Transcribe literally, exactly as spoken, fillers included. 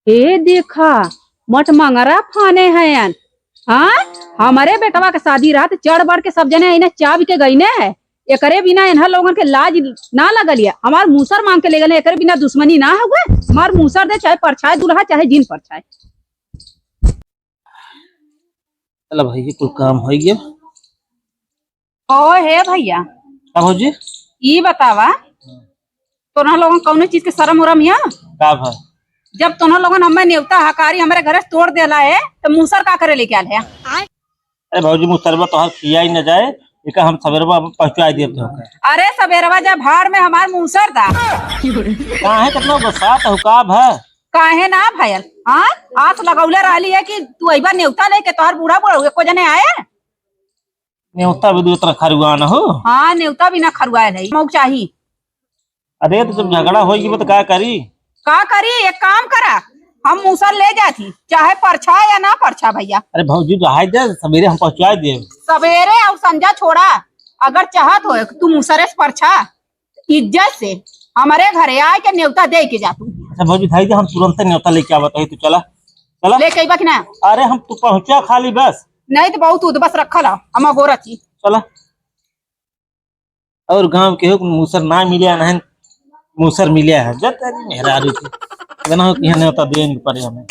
हे देखा, मट मंगरा फाने हैं। हाँ, हमरे बेटवा के शादी रहत, चढ़ बढ़ के सब जने इन्हें चाब के गईने है। एकरे बिना इन्हर लोगन के लाज ना लगल है। हमार मूसर मांग के ले गए, एकरे बिना दुश्मनी ना हुए। हमार मूसर दे, चाहे परछाए दुल्हा, चाहे जिन परछाए। चला भाई, ये कुल काम हो गया। ओ हे भैया। का भौजी? ई बतावा, तोहन लोगन कौनो चीज के शरम उरम या? का भा? जब तोहन लोगन हमें नेवता हकारी हमरे घरे से तोड़ देला है, तो मूसर का करे लेके आल है? अरे भौजी, मूसरवा तोहार खिया ही न जाए, एका हम सबेरवा पहुँचाई देब तोहके। अरे सबेरवा जा भाड़ में हमार मूसर दा। काहे कितना गुस्सा तो का भा? काहे ना भयल? हाँ, आस लगौले रहली है कि तू अइबा नेवता लेके, तोहर बूढ़ा बूढ़ा एको जने आए? नेवता भी दू तरह खरुआन हो। हाँ, नेवता भी ना खरुआए है, मौक चाही। अरे, तो जब झगड़ा होई तो का करी? का करी? एक काम करा, हम मूसर ले जाती, चाहे परछा या ना परछा भैया। अरे भौजी, रहाई दे, सबेरे हम पहुँचाई देब। सबेरे और संझा छोड़ा, अगर चाहत हो तू मूसरे से परछा, इज्जत से हमरे घरे आए के नेवता दे के जा तू। अच्छा भौजी, धाई दे, हम तुरंत नेवता लेके आवत है, तू चला, चला। लेके अइबा कि ना? अरे हम तू पहुँचा खाली बस। नहीं तो बहुत उदबस रखल है, हम अगोरत ही। चला। और गांव के हो मूसर ना मिले, नहीं मूसर मिले है, जब तेरी मेहरारू की। बना हो कि यहाँ नेवता देन के पड़े हमें।